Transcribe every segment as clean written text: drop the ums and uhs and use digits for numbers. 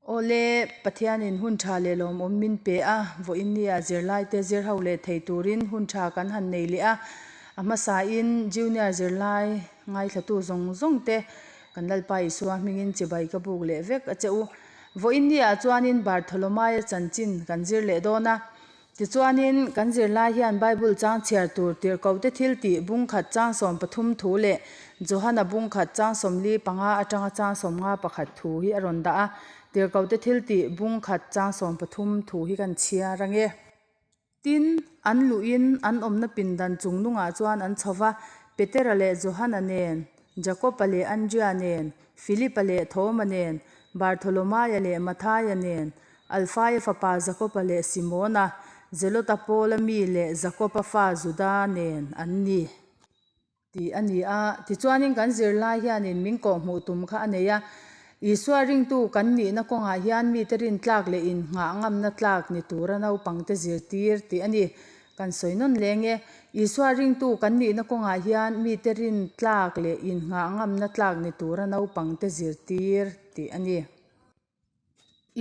Awle, Pathianin hun tha leh lawmawm min pe a, vawiinnia zirlaite zir ho leh thei turin hun tha kan han nei leh a. A hmasain Junior zirlai ngaithlatu zawng zawng te kan Lalpa Isua hmingin chibai ka buk leh vek a che u. Vawiinnia chuanin Bartholomaia chanchin kan zir leh dawn a. Tichuanin, kan zirlai hian Bible chang chhiar tur tirhkohte thiltih bungkhat chang 13 thu leh Johana bungkhat chang 45 atanga chang 51 thu hi a rawn dah a. Tirhkohte thiltih bungkhat chang 13 thu hi kan chhiar ang e. Tin, an luhin an awmna pindan chung nungah chuan an chho va, Petera leh Johana nen, Jakoba leh Andria nen, Filipa leh Thoma nen, Bartholomaia leh Mathaia nen, Alfaia fapa Jakoba leh Simona, Zelota pawla mi leh Jakoba fa Juda nen an ni tih a ni a. Tichuanin kan zirlai hianin min kawhhmuh tum kha a nei a. Isua ringtu kan nihna kawngah hian mite rintlak leh innghah ngamna tlak ni tura naupangte zirtir tih a ni. Kan sawi nawn leng e. Isua ringtu kan nihna kawngah hian mite rintlak leh innghah ngamna tlak ni tura naupangte zirtir tih a ni.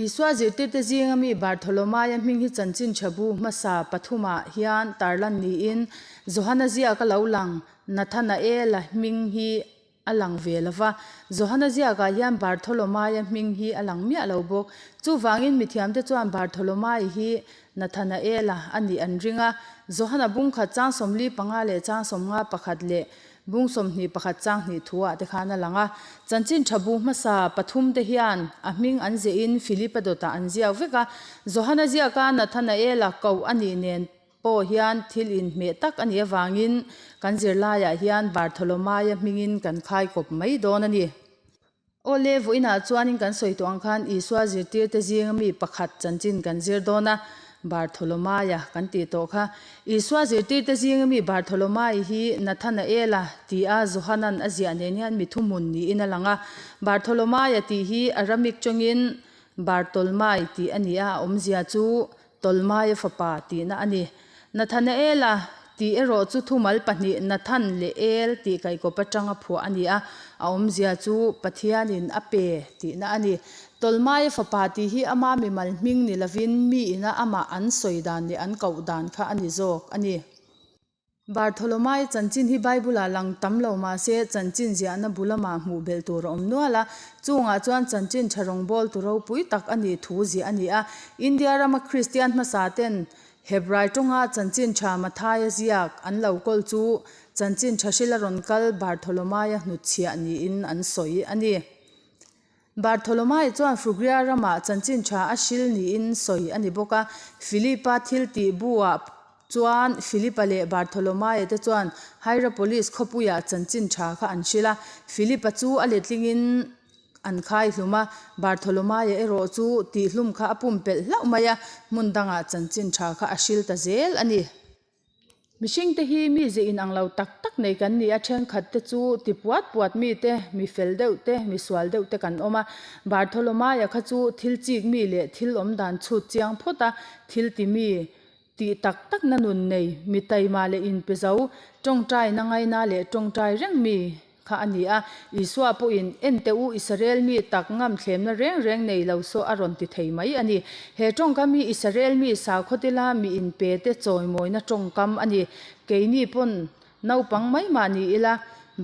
Isua zirtirte zinga mi Bartholomaia hming hi chanchin tha bu hmasa pathumah hian tarlan niin Johana ziaka lo lang Nathanaela hming hi a lang ve lo va. Johana ziakah hian Bartholomaia hming hi a lang miah lo bawk. Chuvangin mithiamte chuan Bartholomai hi Nathanaela a nih an ring a. Johana bungkhat chang 45 leh chang 51 leh Bung 21 chang hnih thu ah te khan a lang a. Chanchin tha bu hmasa pathum te hian a hming an ziahin Philipa dawtah an ziak vek a. Johana ziaka Nathanaela koh a nih nen pawh hian thil inhmeh tak a nih avangin kan zirlaiah hian Bartholomaia hmingin kan khai kawp mai dawn a ni. Awle, vawiinah chuanin kan sawi tawh ang khan Isua zirtirte zinga mi pakhat chanchin kan zir dawn a, Bartholomaia kan tih tawh kha. Isua zirtirte zinga mi Bartholomai hi Nathanaela tia Johanan a ziah nen hian mi thuhmun niin a lang a. Bartholomaia tih hi Aramik tawngin Bartolmai tih a ni a, a awmzia chu Tolmaia fapa tihna a ni. Nathanaela tih erawh chu thumal pahnih Nathan leh El tih kaihkawp atanga phuah a ni a, a awmzia chu Pathianin a pe tihna a ni. Tolmaia fapa tih hi ama mimal hming ni lovin mi ina amah an sawi dan leh an koh dan kha a ni zawk a ni. Bartholomae chanchin hi Bible-ah lang tam lo mah se, chanchin ziahna bu lamah hmuh belh tur a awm nual a. Chungah chuan chanchin tha rawngbawltu ropui tak a nih thu ziah a ni a. India rama Kristian hmasa ten Hebrai tawnga chanchin tha Mathaia ziak an lo kawl chu chanchin tha hrila rawn kal Bartholomaea hnutchhiah niin an sawi a ni. Bartholomae chuan Phrygia ramah chanchin tha a hril niin sawi a ni bawk a. Philipa thiltih buah chuan Philipa leh Bartholomae te chuan Hierapolis khawpuiah chanchin tha kha an hril a. Philipa chu a letlingin an khai hlum a, Bartholomae erawh chu tihhlum kha a pumpelh hlauh mai a, hmun dangah chanchin tha kha a hril ta zel a ni. Mihringte hi mi ze inang lo tak tak nei kan ni a, thenkhat te chu ti puat puat mi te, mi fel deuh te, mi sual deuh te kan awm a. Bartholomaia kha chu thil chik mi leh thil awm dan chhut chiang phawt a, thil ti mi, tih tak tak na nun nei, mi taima leh inpe zo, tawngtaina ngaina leh tawngtai reng mi kha a ni a. Isua pawhin, En teh u, Israel mi tak ngam thlemna reng reng nei lo saw a rawn ti thei mai a ni. He tawngkam hi Israel mi sakhawtila mi inpe te chawimawina tawngkam a ni. Keini pawn naupang mai mah ni ila,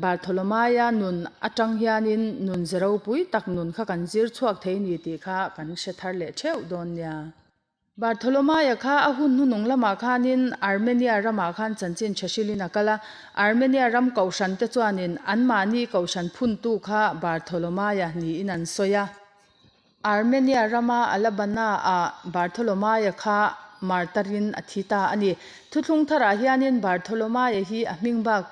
Bartholomaia nun atang hianin nun ze ropui tak nun kha kan zir chhuak thei ni tih kha kan hre thar leh theuh dawn nia. Bartholomaia kha a hun hnunung lamah khanin Armenia ramah khan chanchin tha hrilhin a kal a. Armenia ram kohhran te chuanin anmahni kohhran phuntu kha Bartholomaia niin an sawi a. Armenia rama Alabana-ah Bartholomaia kha martarin a thi ta a ni. Thuthlung tharah hianin Bartholomaia hi a hming bak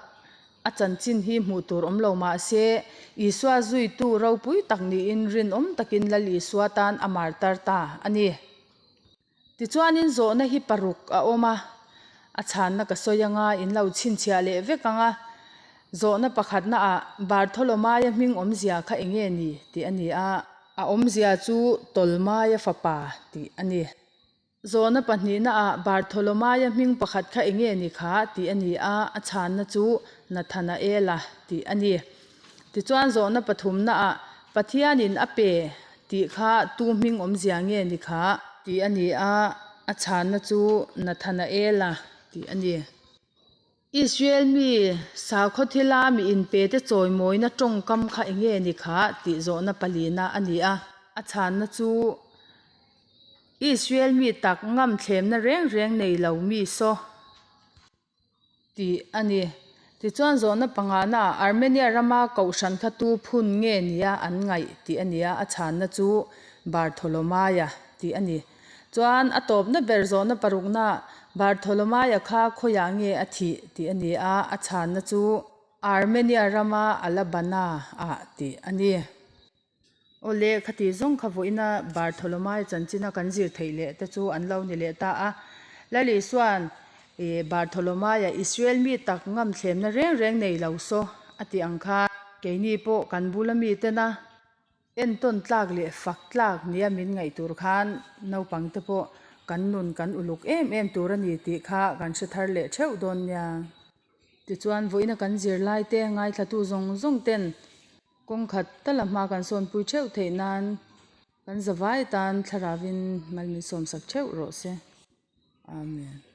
a chanchin hi hmuh tur awm lo mah se, Isua zuitu ropui tak niin rinawm takin Lal Isua tan a martar ta a ni. Tichuanin zawhna hi paruk a awm a, a chhanna ka sawi anga in lo chhinchhiah leh vek ang a. Zawhna pakhatnaah Bartholomaia hming awmzia kha eng nge ni tih a ni a. A awmzia chu Tolmaia fapa tih a ni. Zawhna pahnihnaah Bartholomaia hming pakhat kha eng nge ni kha tih a ni a, a chhanna chu Nathanaela tih a ni. Tichuan zawhna pathumnaah Pathianin a pe Tih kha tu hming awmzia nge ni kha? Tih a ni a, a chhanna chu Nathanaela tih a ni. Israel mi sakhaw thila mi inpete chawimawina tawngkam kha eng nge ni kha? Tih zawhna palina a ni a, a chhanna chu Israel mi tak ngam thlemna reng reng nei lo mi saw. Tih a ni. Tichuan zawhna pangana Armenia rama kohhran kha tu phun nge nia an ngaih tih a nia, a chhanna chu Bartholomaia tih a ni. Chuan a tawpna ber zawhna parukna Bartholomaia kha khawiah nge a thih tih a ni a, a chhanna chu Armenia rama Alabana ah tih a ni. Awle, khati zawng kha vawiina Bartholomae chanchina kan zir theih leh te chu an lo ni leh ta a. Lal Isua'n i Bartholomaea Israel mi tak ngam thlemna reng reng nei lo saw a tih ang khan keini pawh kan bula mi tena entawn tlak leh fak tlak nia min ngaih tur khan naupang te pawh kan nun kan uluk em em tur a ni tih kha kan hre thar leh theuh dawn nia. Tichuan vawiina kan zirlai te ngaithlatu zawng zawng ten Kawng khat tala hma kan sawnpui theuh theih nan kan zavai tan thlarauin mal min sawmsak theuh rawh se. Amen.